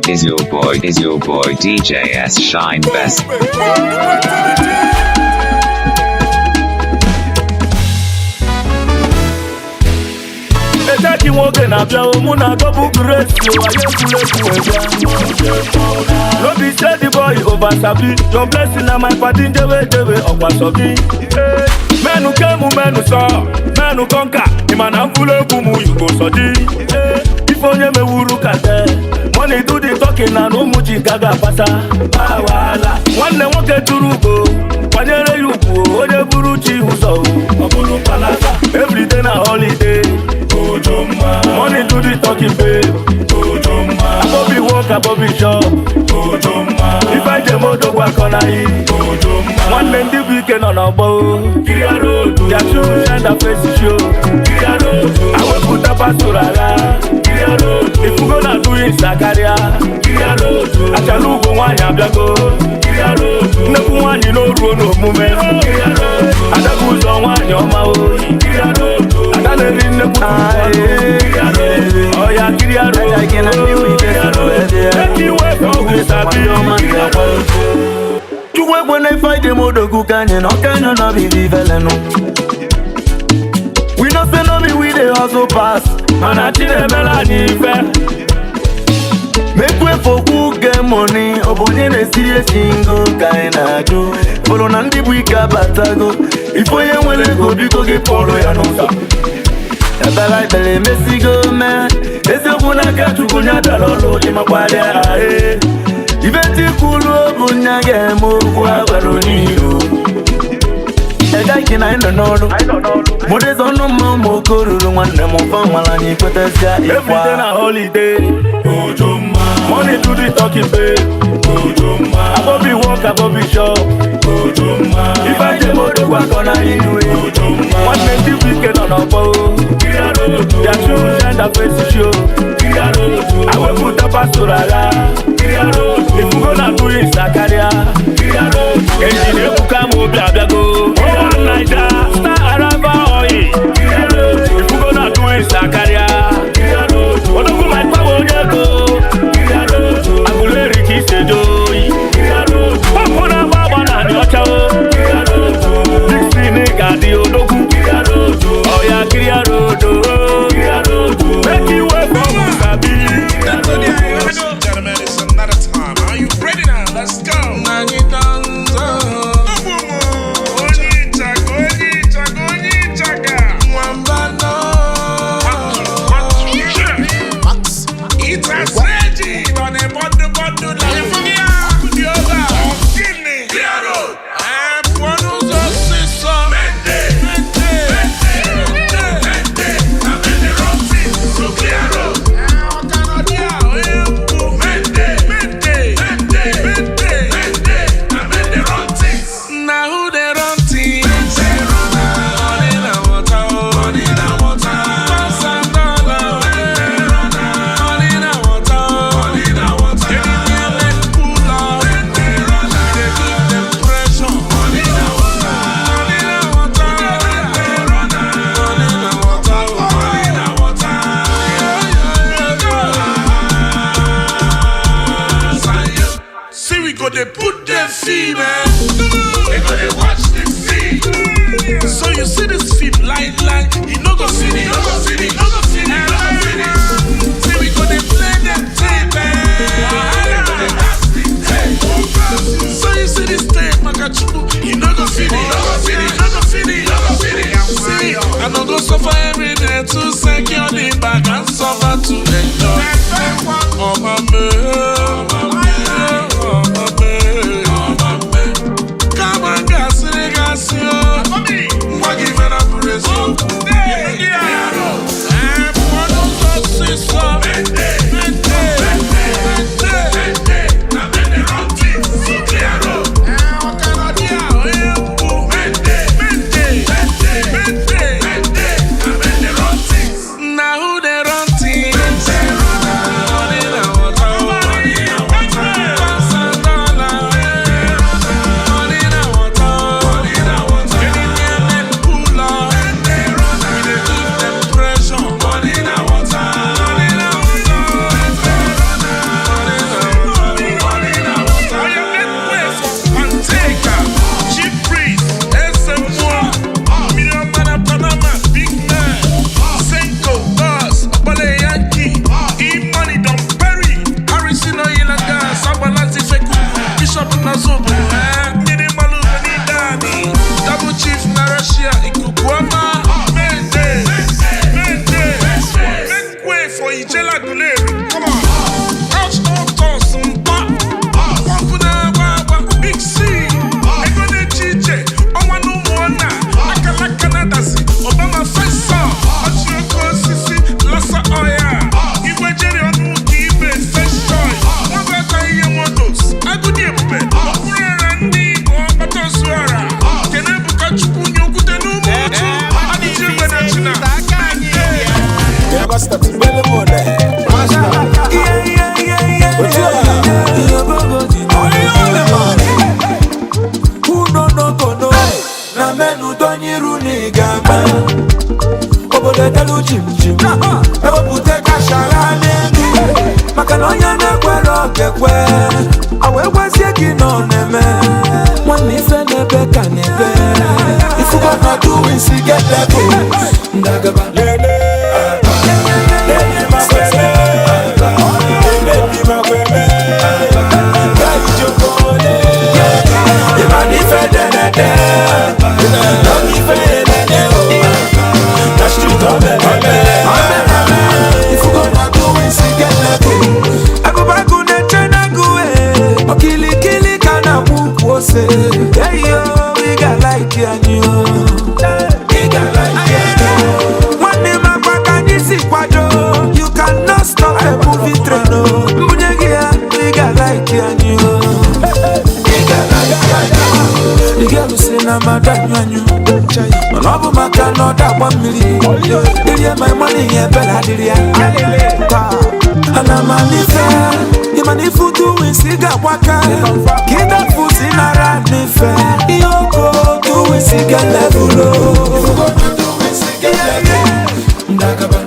Is your boy DJ S Shine Best. Echeki nwoke na-abịa o, mụ na gọbụ grace o, anyị ekwurekwu ebịa. No be say the boy over sabi, your blessing na my padi njewe ejewe ọkwa sọ gị. Menu kemu menu sọ, menu kọnka, ị ma na mkpụrụ egwu mụ yugo sọ dị. Ife onye mewuru kate, money do the talking na ụmụ ji gaga apasa. Wahala. Nwanne nwoke tụrụ ugo, kwanyere ya ugwu, onye buru chi ụzọ o, ọ bụrụ mkpanaka. Everyday na holiday. Ojoma. Money do the talking, babe. Ojoma. Abobi work, abobi shop. Ojoma. If I jam odogwu akọnaghị. Ojoma. Nwanne ndị bụ ike nọ n'ọgbọ. Their shoe shine their face show. Awepụta pasụrụ agha. Ifugo na doing sakarịa. Achala ugwu nwaanyị abịago. Nnekwu nwaanyị n'oruo n'omume. Adabu ụzọ nwaanyị ọma o. Ada na-eri nnekwu ọya kiri arụ. Make you wait for who sabi. Chukwu ekwe na ife anyị dị m odogwu ka anyị na ọka anyị nọ bibi velenu. We no say no be we dey hustle pass. Mana chi na-emere anyị ife. Make way for who get money. Ọ bụ onye na-esiri esi ngo ka anyị na-ajụ. Fọrọ na ndị bụ ike abatago. Ife onye nwere ego biko gị pụrụ ya n'ụzọ. Ebela ikpere emesigo mee. Eziokwu n'aka Chukwu nya bịara ọrụ ịmakwarịa ahụ. Ife tikwuru bụ nya ga-eme okwu agwara n'ihu. Ega ike na anyị nọ n'ọrụ. Mụdịzi ọnụ mma ụmụ oke ruru nwanne m ụfa nwara anyị kwetazịa ịkwa. Everyday na holiday. Ojoma. Money do the talking, babe. Ojoma. Abobi work, abobi shop. Ojoma. If I jam odogwu akọnaghị. Ojoma. Nwanne ndị bụ ike nọ n'ọgbọ. Their shoe shine their face show. Awepụta pasụrụ agha. Ifugo na doing sakarịa. Ejiri ebuka m obi abịago. Ụwa Naija star arrival oil. Ifugo na doing sakarịa. Odogwu my power onye ego. Agụleri ka isi eje oyi. Pọmpụ na-agba agba na adị ọcha o. Big screen ga-adị odogwu. Ọya kiri rodo. Make you wait for who sabi. Gentlemen, it's another time. Are you ready now? Let's go. One, two, one, two, yeah. It's a sledge on a bundle, bundle, like the other. Guinea. Eh, buenos dias, Now who they run things? Money na water, oh. Money na water. Pounds and dollar, money na water, oh. Money na water. Anywhere men pull up, they give them pressure. Money na water. Money na water. Money na water, oh. Money na water. See we go dey put them fee, man. They go dey watch the fee. So you see this fee line line, you no go see it, no go see it, no go see it, no go see it. See we go dey play them tape, man. They go dey pass the tape. So you see this tape, Makachuku, you no go see it, no go see it, no go see it, no go see it. See, I no go suffer every day to secure the bag and suffer to enjoy. Oh my man, oh my man, oh my man. Come on, gas, gas, yo. Ngwa gị mere bụrụ eziokwu. for Ijela Guleri. Come on. Couch all toss mpa. Pọmpụ na-agba agba. Big C. Ego na-eche iche. Ọnwa na ụmụnna. Akala Canada si. Obama Faisal. Ọchị oke osisi. Lasa ọya. Igwe jeri ọnụ ụka ibe. First choice. Nwabata ihe motos. Agụdị ebube. Okpuru era ndị Igbo ọkpata ozuọra. Kene Ebuka Chukwu nye okwute n'ụmụ otu. Adịchi egbe na China. Na menu donyiru n'igama obodo edelu jim jim ewepụta kashara n'elu maka na onye na-ekwere okekwe awa egwezie gị nọ na-eme nwanne ife na-ebe ka na-ebe ifugo na duwisi get level ndagaba. Agụbagụ na-eche n'agụ okilikili ka na-akwụ ukwu ose eyo ị ga-alaiki anyị o. Ị ga-alaiki anyị o. Nwanne m akwa ka anyị si kwado. You cannot stop a moving train o. Mbunye gị ya ị ga-alaiki anyị o. Ị ga-alaiki anyị o. The girl si na mmadụ anyụ anyụ mana ọ bụ maka na ọ dagba mmiri dịrị my money ya ebela dịrị ya taa ana m anife ịmana ifu duwins ị ga-agbaka ka ịdafu si nara n'ife ihe oko duwins ga level o. Ndagaba.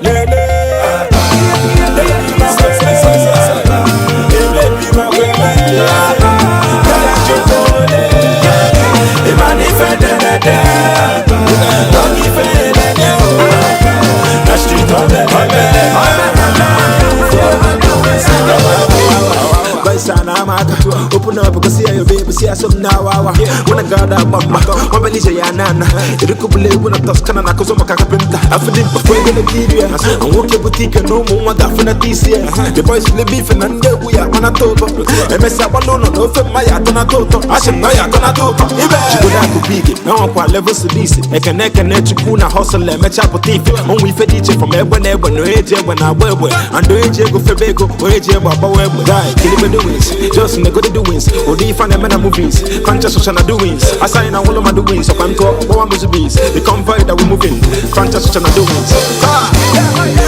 Open up, go see your baby, see some now. When I got up, mama, Mabelija Yanana, Irukubule, when I Toscana, Nakuzoma Kakapinta, Afidin, Nigeria, and walk your boutique and no more than this year. The boys will be Fernando, we are on a top. MS Abalona, no Maya, Donatoto, I should know Donato. Chigoda Big, no one levels to this. Ekaneka, Nechukuna, hustle, and Mechapotif, only Fediche from Ebon, Ebon, no age when I wear, and do age go Febego, or age Baba, guy, Kiliba doings, just in the good doings, or the fun and movies, conscious social doings. I sign all of my doings, so I'm called one bees, the convoy that we moving, conscious social doings.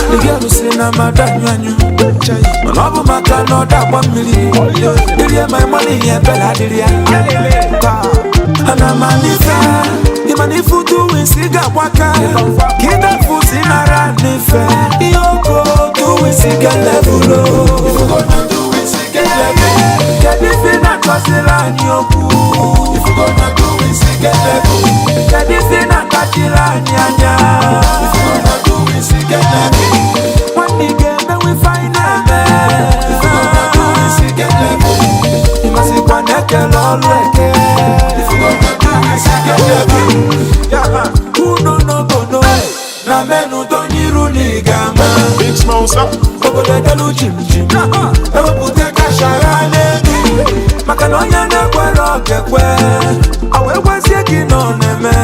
The girl si na mmadụ anyụ anyụ mana ọ bụ maka na ọ dagba mmiri dịrị my money ya ebela dịrị ya taa ana m anife ịmana ifu duwins ị ga-agbaka ka ịdafu si nara n'ife ihe oko duwins ga level o. Kedu ife na-akọsịrị anyị okwu kedu ife na-akpachiri anyị anya nwanne ị ga-emenwe ife anyị na-eme ịmasịkwa na-ekele ọrụ eke unu n'obodo na menu donyiru na ị ga-ama Big Smosa. obodo edelu jim jim ewepụta kashara n'elu maka na onye na-ekwere okekwe awa egwezie gị nọ na-eme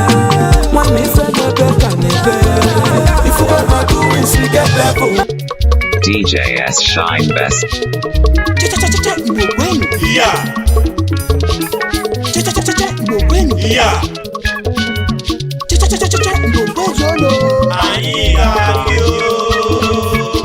nwanne ife na-ebe ka na-ebe ifugo mmadụ isi get level. DJ S Shine Best. Cha-cha-cha-cha Igbo kwenu. Yeah. Cha-cha-cha-cha Igbo kwenu. Yeah. Cha-cha-cha-cha Igbo kwezuonu. Anyị ga-adị o.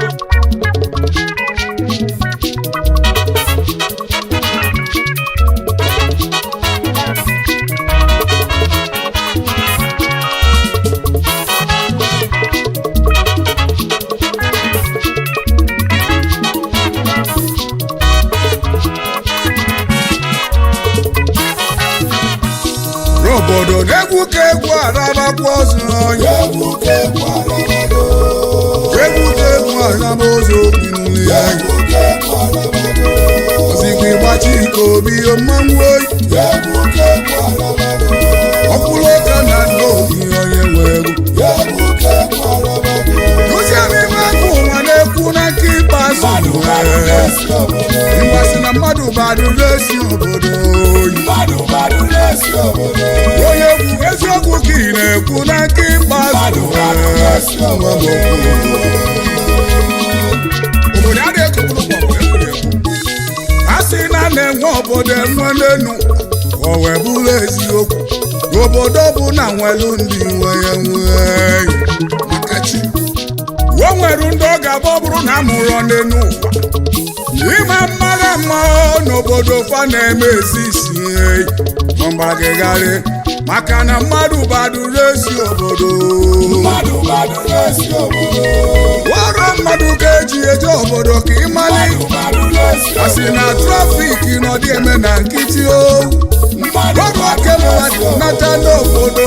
N'obodo na-egwu ka egwu arabakwa ozu n'ọnya. Egwu ka egwu araba ozu okpinu ya. Ozikwa ịgbachi nke obi mmanwụ oyi. Ọkwụrụ ụka na ndị obi onye nwe egwu. Dozie n'ime aka ụwa na-ekwu na Mgbasị na mmadụ badụrụ esi obodo. Onye egwu, eziokwu ka ị na-ekwu na nke ikpeazụ. Obodo adịghị ekopụrụ ụgbọ egwuregwu. A sị na na-enwe obodo enwe n'enu, o wee bụrụ eziokwu. Obodo bụ na nwelu ndị nwe ya nwe maka chi. O nwere ndị ọ ga-abụ ọ bụrụ na a mụrụ n'enu ụwa ịma mmadụ mma n'obodo fa na-eme ezi isi mgbagịgharị, maka na mmadụ baduru ezi obodo. Ọrụ mmadụ ga-eji eje obodo ka ịmali asị na trafik nọdị eme na nkịtị o. Ọrụ aka mmadụ nata n'obodo,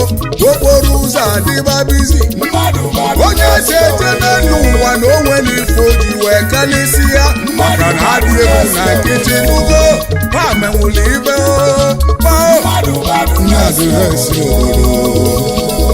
okporo ụzọ adịba busy. Onye si eje n'elu ụwa na o nwere ife o ji wee kalịsị ya, maka na adị egwu na nkịtị nugo ha menwụrụ ibe o kpao mmadụ esi obodo.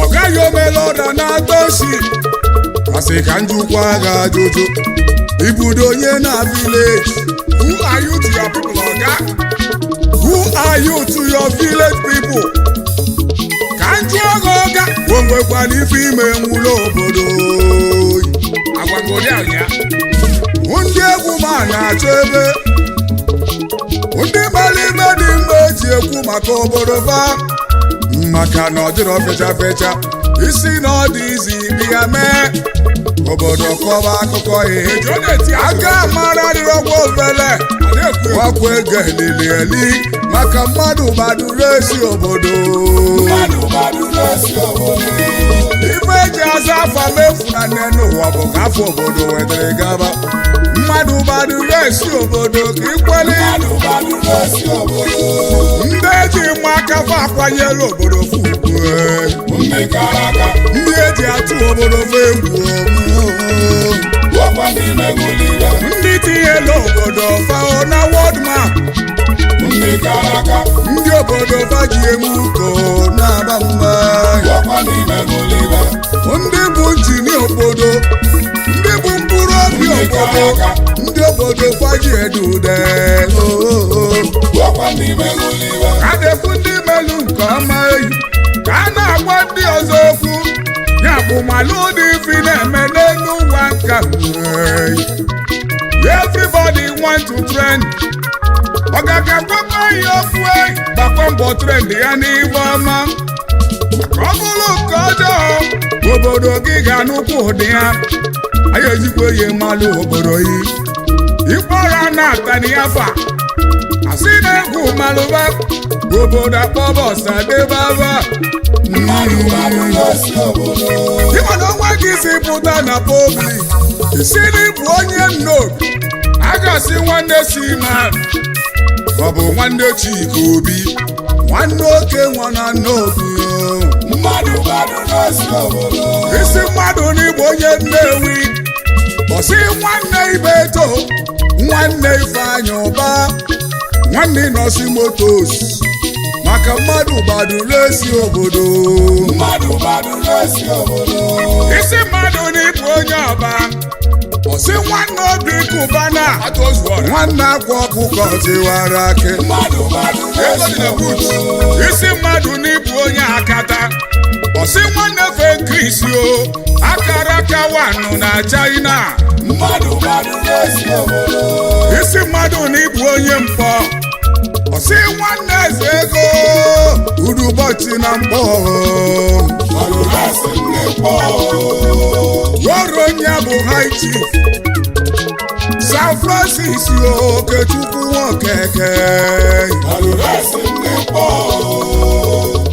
Ọ gaghị omela ọda na-atọ si asị ka njikwa gị ajụjụ, ibudo onye na village. Who are you to your people, oga? Who are you to your village people? Ka njụ oge ọga o nwekwara ife ime nwụlọ obodo. Ndị egwu ma na-achọ ebe ndị mara ime dị mma eji ekwu maka obodo fa, maka na ọ dịrọ fecha fecha isi na ọ dị izi bịa mee obodo kọba akụkọ ihe aka mara dịrọkwa ofele ọkwa ego elili eli, maka mmadụ gbaduru esi obodo. Ife eji aza afa mefu na nne n'ụwa bụ ka afọ obodo wetara gaba. Mmadụ gbaduru esi obodo ka ikweli. Ndị eji mma aka fa akwanyela obodo fugbu, ndị eji atụ obodo fa egwu, ndị tinyela obodo fao na world map, ndị obodo fa ji eme uko na-aba mba, ndị bụ njini obodo, ndị bụ mkpụrụ obi obodo, ndị obodo fa ji edu ude. Ka na-ekwu ndị melu nke ọma eyi ka a na-agwa ndị ọzọ okwu ya bụ malụ dị ife na-eme n'elu ụwa nka. Everybody want to trend. Ọgaga gwakwa ihe okwu eyi, gbakwa mbọ trend ya n'ihe ọma, maka ọ bụrụ nke ọjọọ, obodo gị ga-anụkwu ụdị ya. Anyị ejikwa ihe mmalụ obodo yi ikpọrọ na-atani afa asị na-egwu malụba obodo akpọbọsa debaba. Ịma na onwe gị si pụta na public si n'ịbụ onye nnobi, a ga-asị nwanne si ma ọ bụ nwanne Chika Obi, nwanne oke nwa na nnobi. Isi mmadụ n'igbo onye Nnewi, bọsị nwanne Ibeto, nwanne Ifeanyị Ụba, nwanne Nọsi Motos, maka mmadụ gbaduru esi obodo. Isi mmadụ n'ịbụ onye ọba, ọsị nwanne Obi Kụbana, nwanne Akwa Ọkụkọ Tiwara Akị. Isi mmadụ n'ịbụ onye Akata, ọsị nwanne Fenkris o akara aka wanụ na China. Isi mmadụ n'ịbụ onye Mkpọ, ọsị nwanne Eze Ego Udubọchị na Mkpọ. Ọrụ onye bụ High Chief San Francis Okechukwu Nwokeke,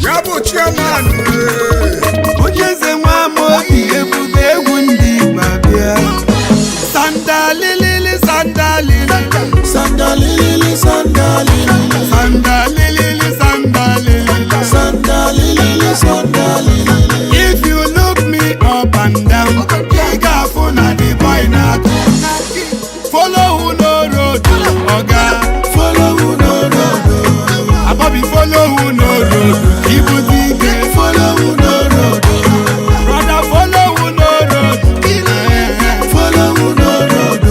ya bụ chairman. Onye eze nwa Amaobi, ebube egwu ndị Igbo abịa. Sandalilili sandalili. Sandalili, sandalili. Sandalilili sandalili. Sandalili. who no road, ibute ike. Follow who no road, brother follow who no road, follow who no road,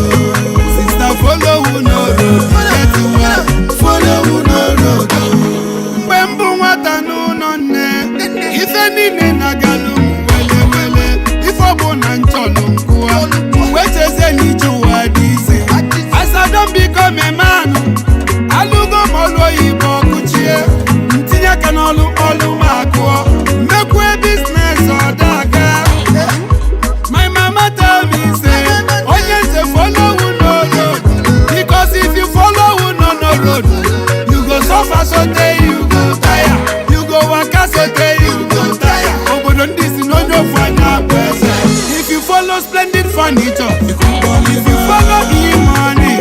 sister follow who no road, get well. Follow who no road. Mgbe mbụ nwata n'ụlọ nne, ife niile na-agalụ m wele wele, ife ọ bụ na nchọlụ nkụwa, wee chezie n'ije ụwa dị isi. As I don become a man, alụgo m ọlụ oyibo kụchie, ntinye aka n'ọlụ ọlụ m akụọ, mmekwue business ọdaga. My mama tell me say, onye nze follow who no road, because if you follow who no no road, you go suffer sotey you go tire, you go waka sotey you go tire. Obodo ndị si n'onye ofu anya bụ eze. If you follow splendid furniture, if you follow e-money,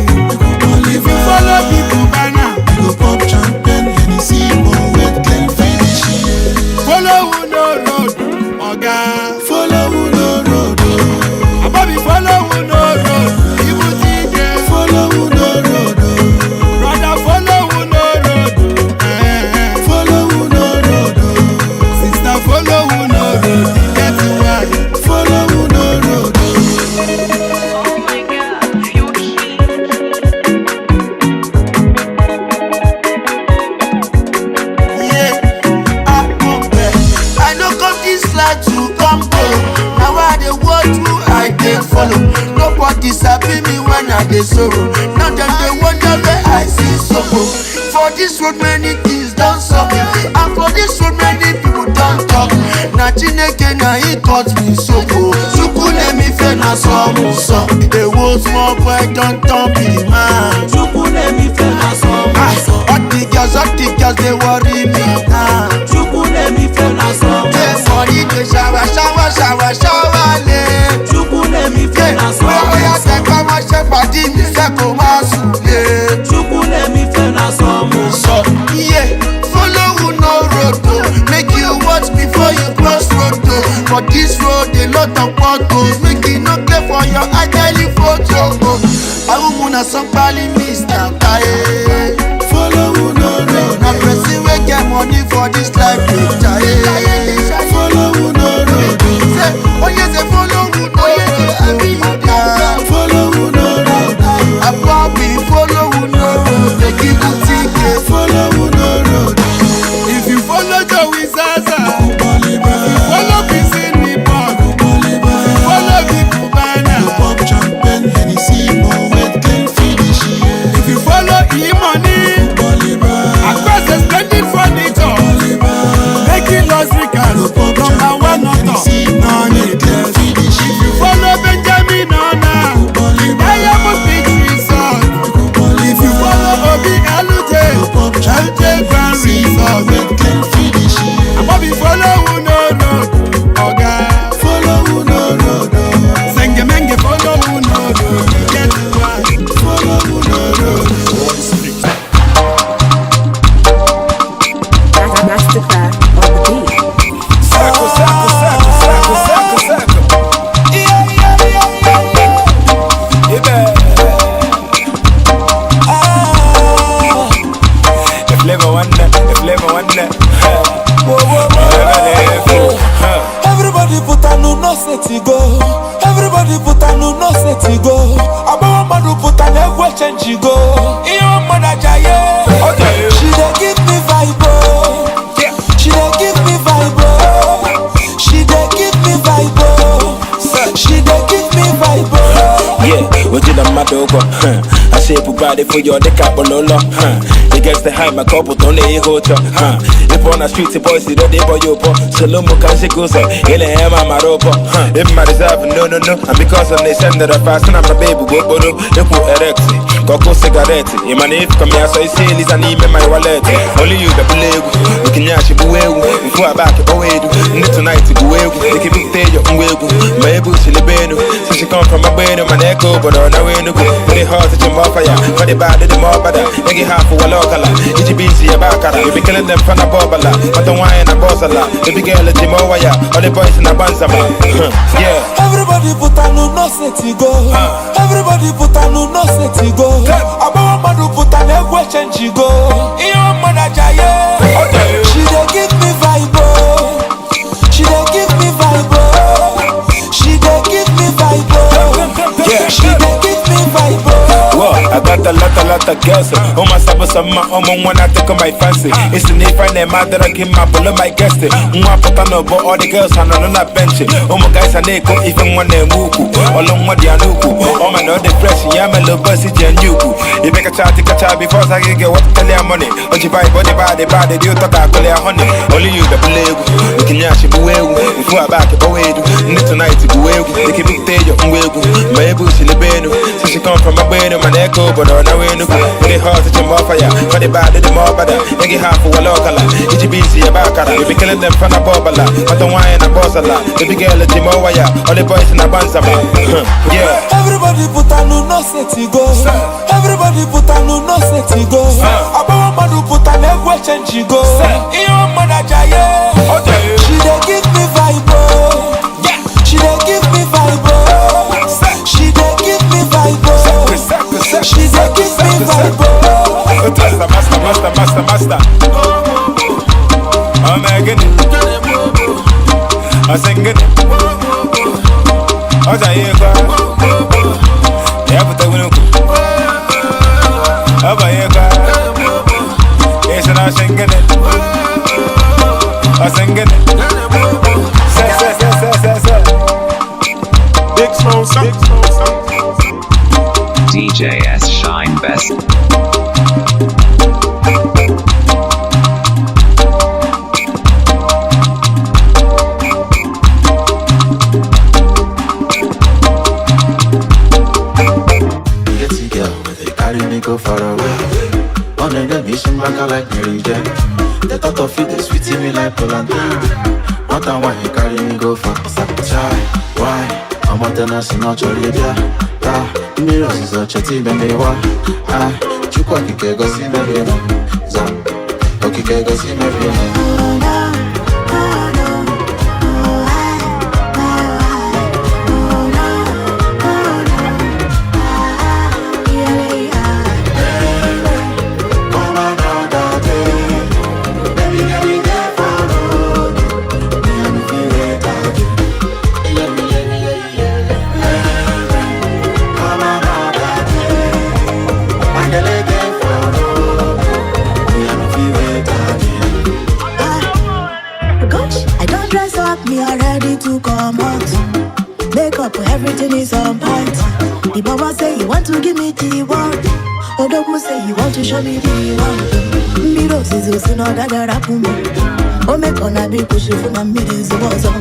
if you follow people banner, follow who no road, oga. Follow who no road, Abobi follow who no road, ibute ike. Follow who no road, brother follow who no road, follow who no road, sister follow who no road, get well. Follow who no road. Oh my God, you're cute. Yeah, I come back. I no come this life to come borrow. Now I dey watch who I dey follow. Nobody sabi me when I dey sorrow. Now dem dey wonder where I see sorrow. For this road many things don sup, and for this road many people don talk. Na Chineke na he cut me so o. Chukwu na-emife na sọ m nsọ. Ewo small boy don turn big man. Chukwu na-emife na sọ m nsọ. All the girls dey worry me now. Chukwu na-emife na sọ m nsọ. Money dey shower shower shower shower le. Chukwu na-emife na sọ m nsọ. Oya tẹpá mọ́ṣẹ́ pàdé mi fẹ́ kó má sùn lé. Chukwu na-emife na sọ m nsọ. Iye follow who no road o, make you watch before you cross road o. For this road a lot of potholes, make you no clear for your ideally photo o. Awumu na sọpali Mr. Taye. Follow who no road. Na person wey get money for this life dey jaye. Follow who no road. Say oye say follow who no road. Abi you dey. Follow who no road. Abobi follow who no road. Dey give you ticket. Follow who no road. If you follow Joey Zaza, if you follow Chrissy Nippon, if you follow Big Cubana, if you follow E-Money, across the splendid furniture, making luxury cars, number one author, none is. If you follow Benjamin Ona, the Diamond Beach Resort. If you follow Obi Aluje, LJ Grand Resort. Abobi follow who no road, oga. Follow who no road. Sengemenge follow who no road. Get one. Follow who no road. Masterclass on the beat. Saco, saco, saco, saco, saco, saco. Yeah, yeah, yeah, yeah, yeah. Yeah. Ah. The flavor one, the flavor one. Whoa, whoa, whoa. Everybody put on no set go. Everybody put on no set go. Abawa madu put on egwe change go. Iyo mada jaye. She dey give me vibe. Oh. She dey give me vibe. Oh. She dey give me vibe. Oh. She dey give me vibe. Oh. Yeah, we did a mad over. I shape body for your dick up on huh? It gets the high, my couple don't lay hotel, huh? If on the street, the boys, you don't boy, you po. Salomo can she go, say, in a hammer, my rope, huh? In my reserve, no, no, no. And because I'm the sender of fast, and I'm a baby, go, go, go, go, erect. Coco cigarette, Imani if come here, so you see, Lisa, name in my wallet. Only you, the blue, you can yash, you before I back away, tonight to go away, they can be there, your way, my bush in the bed, so she come from my brain, my neck, but on the way to go. When it hard to jump off fire, for the bad, the more better. Nigga half for a local. EGBC about you be killing them from the bobala, but the wine and bossala. The big girl at Jimoya, all the boys in the banzama. Yeah. Everybody put on no set go. Everybody put on no set go. Abawa madu put on egwe change go. Iyo mada jaye. She dey give me vibe. She dey give me vibe. She dey give me vibe. Yeah. She dey give me vibe. Whoa, I got a lot of girls. Oh my sabo sama, oh my one I take on my fancy. It's an if I name that I keep my below my guest. Nwa pata no but all the girls are not on that bench. Oh my guys are neko even one name muku. All on what the anuku. Oh my no the fresh, yeah my little bus is genuku. You make a chat to catch before I can get what tell your money. Oh you buy body body body you talk I call your honey. Only you the play. You can yashi buwe. If you are back away do tonight to go. They keep it there your my bush in the bed. So she come from my bed my neck but on the way to go. When it hard to jump off fire, for the bad, the more better. Nigga half for a local. EGBC about you be killing them from the bobala, but the wine and bossala. The big girl at Jimoya, all the boys in the banzama. Yeah. Everybody put on no set go. Everybody put on no set go. Abawa madu put on egwe change go. Iyo mada jaye. She dey give me vibe. She dey give me vibe. She dey give me vibe. She dey give me vibe. Master, master, master, master, master. I'm agony. I'm singing. I'm saying, yeah, but I will. I'm It's not singing. I'm singing. Say, say, say, say, say, say. Big smoke, big smoke. DJ S Shine Best. Get a girl, but they carry me go far away. On a mission back I like Mary Jane. The thought of it is sweet me like Polante. What and why you carry me go far? Chai, why? I'm a tennis in Australia. Mmiri ọzụzụ cheta ibe m ịwa. Ah, Chukwu okike gosi mebie m. Za, okike gosi mebie m. Everything is on point. The baba say you want to give me the world. Odogu say you want to show me the world. Miro sizu sino dagara pumo. O me kona bi kushu na miri zuozo.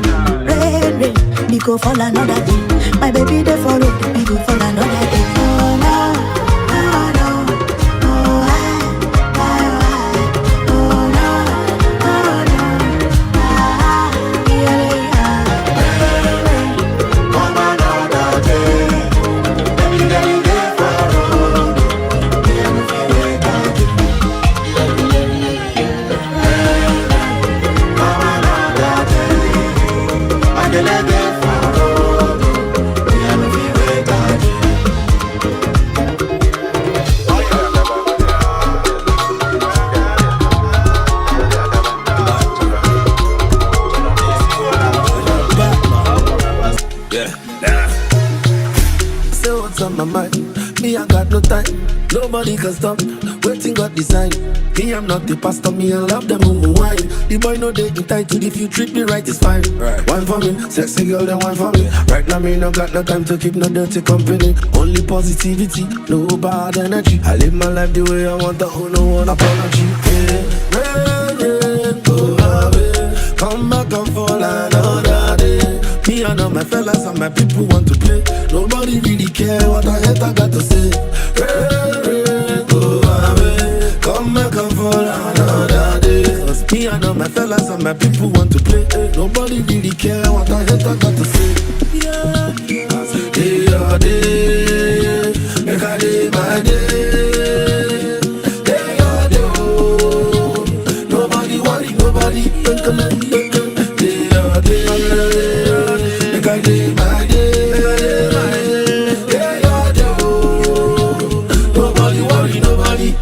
Rain rain, we go fall another day. My baby they follow, we go fall another day. Oh no, oh no, oh I, oh no, oh no, ah, yeah, yeah. Say what's on my mind. Me, I got no time. Nobody can stop. Waiting God design. Me, I'm not the pastor. Me, I love them who wine. The boy know they entitled. If you treat me right, it's fine. Right. One for me, sexy girl, then one for me. Right now, me no got no time to keep no dirty company. Only positivity, no bad energy. I live my life the way I want. I owe no one apology. Yeah. Rain, rain, go away. Come back and fall another day. Me and all my fellas and my people want to play. Nobody really care what I hate, I got to say. Rain, rain, go away. Come back and fall another day. 'Cause me and all my fellas and my people want to play. Nobody really care what I hate, I got to say. Yeah, yeah. nobody. Day your day, make I day my day. Day your day, oh. Nobody worry, nobody.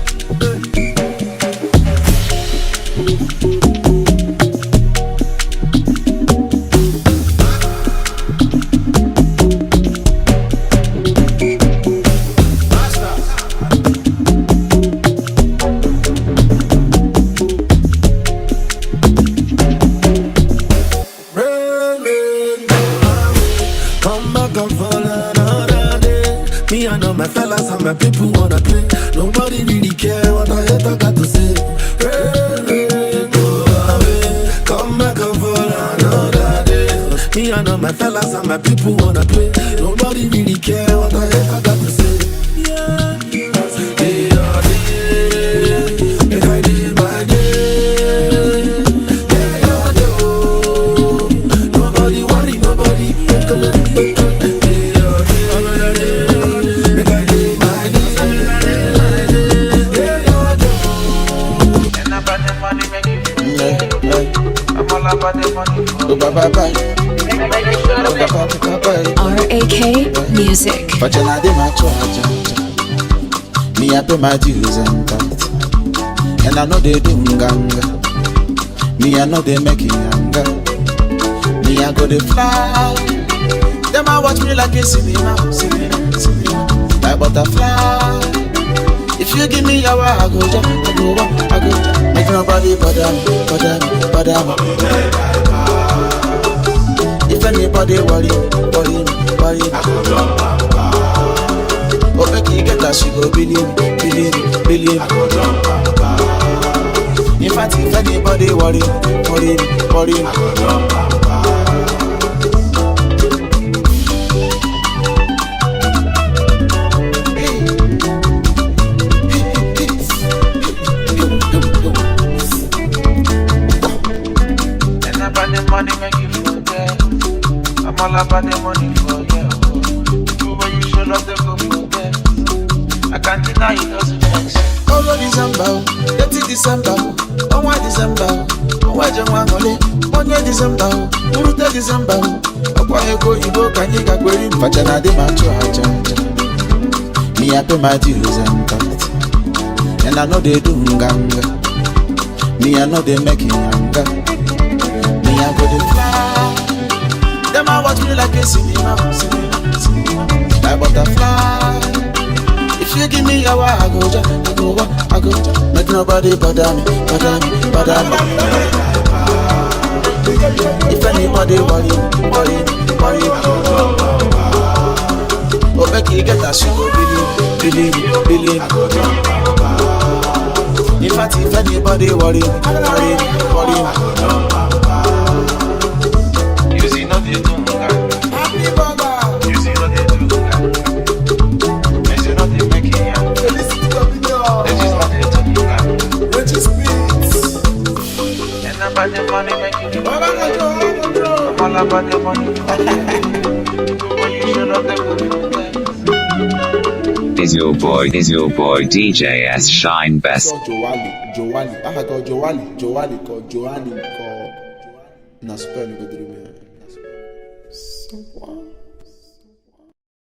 Come back and fall another day. Me and all my fellas and my people wanna play. Nobody really care what I hate I got to say. Hey, hey, go away. Come back and fall another day. Me and all my fellas and my people wanna play. Nobody really care what I hate I got to say. Day your day, make I day my day. Day your day, oh. Nobody worry, nobody. Day your day, make I day my day. Day your day. And about the money, make you forget. I'm all about the money for RAK Music. Me, I pay my dues and that. And I know they do nganga. Me, I know they make it younger. Me, I go they fly. Them I watch me like a cinema, cinema, cinema. Like butterfly. If you give me your I go jump, I go up, I go jump. Make nobody bother me, bother me, bother me. If anybody worry, worry me, worry me. Oh, make you get her, she go believe me, believe me, believe me. In fact, if anybody worry, worry me, worry me. And about the money, make you forget. I'm all about the money for you. People when you show love, they go forget. I can't deny it doesn't make sense. Olo December, dirty December, ọnwa December, ọnwa Jenwangole, onye December, nrute December, ọkwa ego oyibo ka anyị gakweri. Facha na adị ma chụ aja aja. Me I pay my dues and that. And I know they do nganga. Me I know they make it younger. Me I go dey fly. Them I watch me like a cinema, cinema, cinema. Like butterfly. If you give me your I go jump, I go up, I go jump. Make nobody bother me, bother me, bother me. If anybody worry, worry, worry me. Oh, make you get a she go believe, believe, believe. In fact, if anybody worry, worry, worry me. You see nothing to do. You see nothing to do. You see nothing making ya. This is nothing to do. And about the money, make you forget. I'm all about the money for you. People when you show love, they go forget. Is your boy DJ S Shine Best. Joali, Joali, aha go Joali, Joali ko Joani ko na spell go dream. So what?